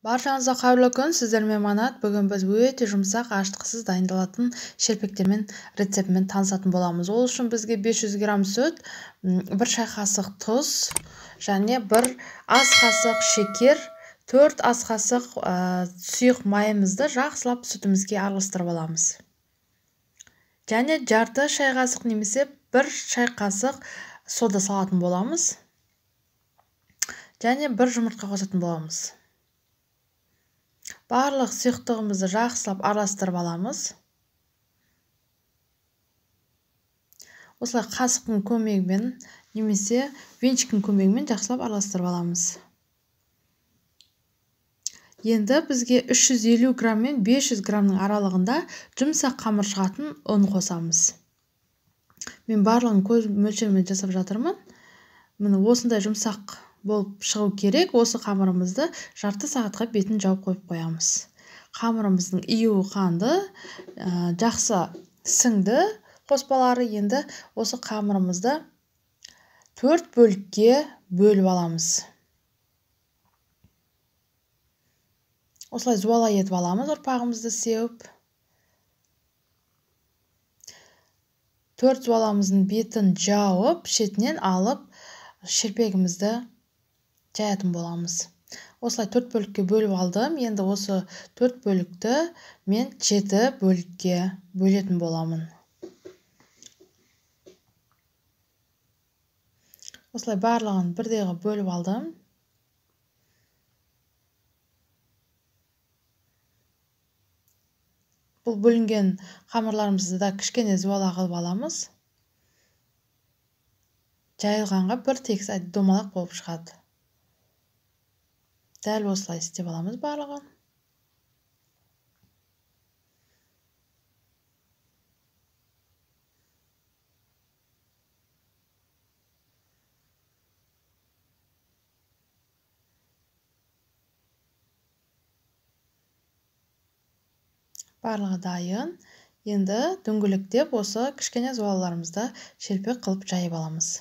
Баршаңызға қайырлы күн, сіздермен Манат. Бүгін біз өте жұмсақ, ашытқысыз дайындалатын шелпектермен рецептімен танысатын боламыз. Ол үшін бізге 500 грамм сүт, 1 шай қасық тұз және 1 ас қасық шекер, 4 ас қасық сұйық майымызды жақсылап сүтімізге араластырып аламыз. Және жарты шай қасық немесе 1 шай қасық сода салатын боламыз. Және 1 жұмыртқа қосатын боламыз. Барлық сұйықтығымызды жақсылап араластырып аламыз. Осылай қасықтың көмегімен немесе венчиктің көмегімен жақсылап араластырып аламыз. Енді бізге 350 грамм мен 500 граммның аралығында жұмсақ қамыр шығатын ұн қосамыз. Мен барлығын көз мөлшерімен жасап жатырмын. Міне осындай жұмсақ болып шығу керек. Осы қамырымызды жарты сағатқа бетін жауып қойып қоямыз. Қамырымыздың июі қанды, жақсы сіңді қоспалары. Енді осы қамырымызды 4 бөлікке бөліп аламыз. Осылай зуала етіп аламыз, ұрпағымызды сеуіп. 4 зуаламыздың бетін жауып, шетінен алып, шелпегімізді жаятын боламыз. Осылай 4 бөлікке бөліп алдым. Енді осы 4 бөлікті мен 7 бөлікке бөлетін боламын. Осылай барлығын бірдей қылып бөліп алдым. Бұл бөлінген қамырларымызды да кішкене зуала қылып аламыз. Жайылғанға бір тегіс домалақ болып шығады. Дәл осылай істеп аламыз барлығын. Барлығы дайын. Енді дөңгелектеп осы кішкене зуалаларымызды шелпек қылып жайып аламыз.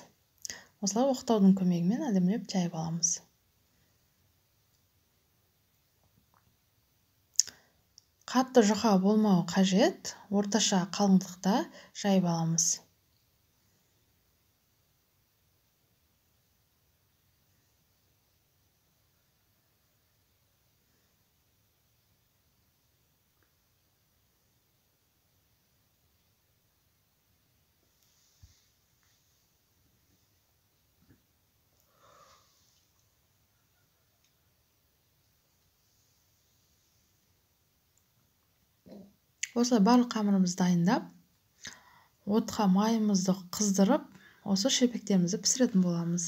Осылай оқтаудың көмегімен әдемілеп жайып аламыз. Қатты жұқа болмауы қажет, орташа қалыңдықта жайып аламыз. Осылай барлық қамырымызды дайындап, отқа майымызды қыздырып, осы шелпектерімізді пісіретін боламыз.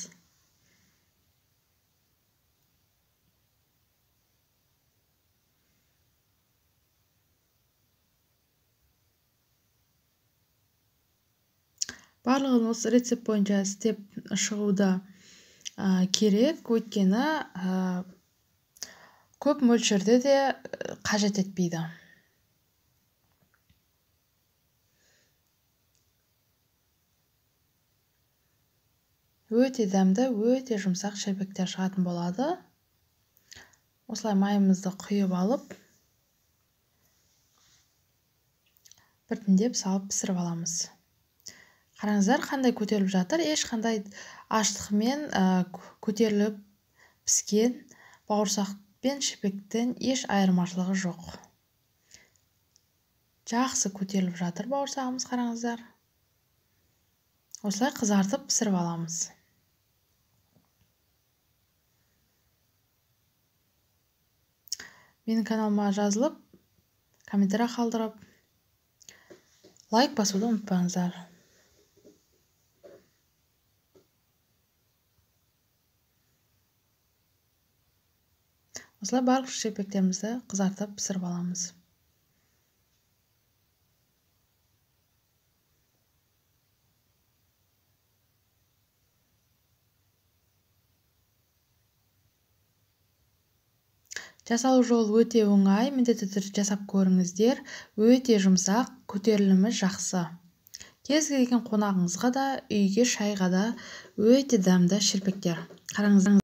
Барлығын осы рецепт бойынша істеп шығуды керек, өйткені көп мөлшерде де қажет етпейді. Өте дәмді, өте жұмсақ шелпектер шығатын болады. Осылай майымызды құйып алып, біртіндеп салып пісіріп аламыз. Қараңыздар, қандай көтеріліп жатыр. Ешқандай аштықмен көтеріліп піскен бауырсақ пен шелпектен еш айырмашылығы жоқ. Жақсы көтеріліп жатыр бауырсағымыз, қараңыздар. Осылай қызартып пісіріп аламыз. Менің каналыма жазылып, комментарий қалдырып, лайк басуды ұмытпаңыздар. Осылай барлық шелпектерімізді қызартып пісіріп аламыз. Жасалу жолы өте оңай, міндетті түрде жасап көріңіздер. Өте жұмсақ, көтерілімі жақсы. Кез келген қонағыңызға да, үйге шайға да өте дәмді шелпектер. Қараңыздар.